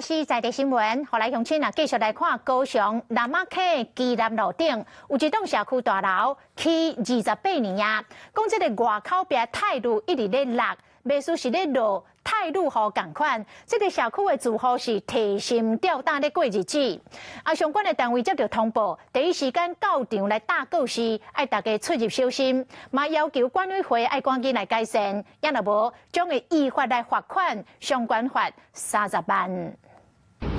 視在地新聞，予來鄉親啊，繼續來看高雄楠仔坑基南路頂有一棟社區大樓起28年啊，講這个外口壁泰滷一直咧落，袂輸是咧落泰滷雨仝款。這个社區的住戶是提心吊膽咧過日子。啊，相關的單位接著通報，第一時間到場來貼告示，愛大家出入小心，嘛要求管委會愛趕緊來改善，也若無將會依法來罰款，相關罰30萬。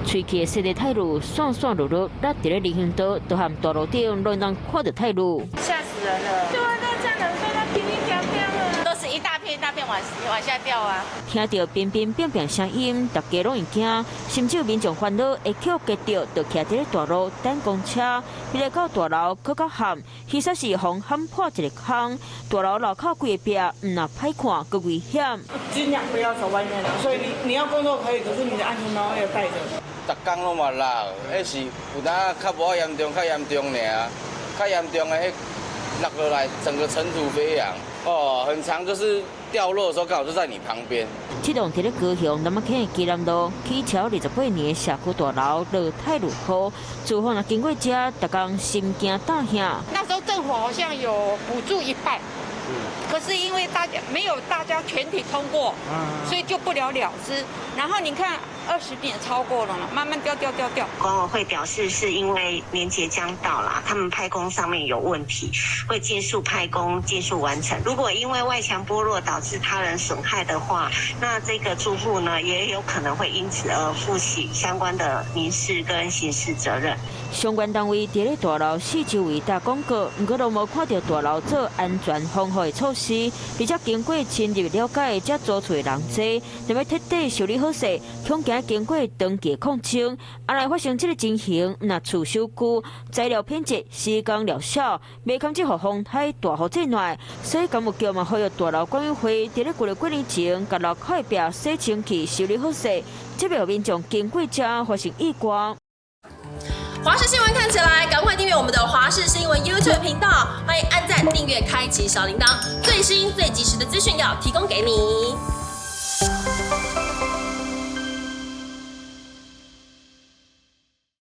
喙齒的細個泰滷，散散落落，落佇咧人行道，都和大路頂攏通看著泰滷。嚇死人了！對啊，那這樣人說那乒乒乓乓啊，都是一大片一大片往下掉啊。聽著乒乒乓乓聲音，大家攏會驚，甚至有民眾煩惱會去跌著，就徛佇咧大路等公車。彼个到大樓閣較陷，其實是予撼破一个空。大樓樓口規个壁，毋但歹看，閣危險。盡量不要走外面，所以你要工作可以，可是你的安全帽要戴着。逐工攏嘛落，彼是有當較無遐嚴重，較嚴重爾，較嚴重的彼落落來，整個塵土飛揚。哦，很常就是掉落的時候，剛好就在你旁邊。這棟佇咧高雄楠仔坑的基南路，起超28年的社區大樓落泰滷雨，住戶若經過這，逐工心驚膽嚇。那時候政府好像有補助一半，可是因為大家沒有大家全體通過，所以就不了了之。然後你看20年超過了嘛，慢慢掉掉掉掉。管委會表示是因為年節將到啦，他們派工上面有問題，會盡速派工，盡速完成。如果因為外牆剝落導致他人損害的話，那這個住戶呢也有可能會因此而負起相關的民事跟刑事責任。相關單位佇咧大樓四周圍貼廣告，毋過攏無看著大樓做安全防護的措施，而且經過深入了解，才租厝的人濟，欲徹底修理好勢，恐驚經過長期抗爭，啊來發生這个情形，若厝修舊，材料品質、施工料少，袂堪這予風颱大雨災難，所以工務局嘛呼籲大樓管委會佇咧舊曆過年前，共樓口的壁洗清氣、修理好勢，才袂予民眾經過這發生意外。華視新聞看起來，趕快訂閱我們的華視新聞 YouTube 頻道，歡迎按讚、訂閱、開啟小鈴鐺，最新最及時的資訊要提供給你。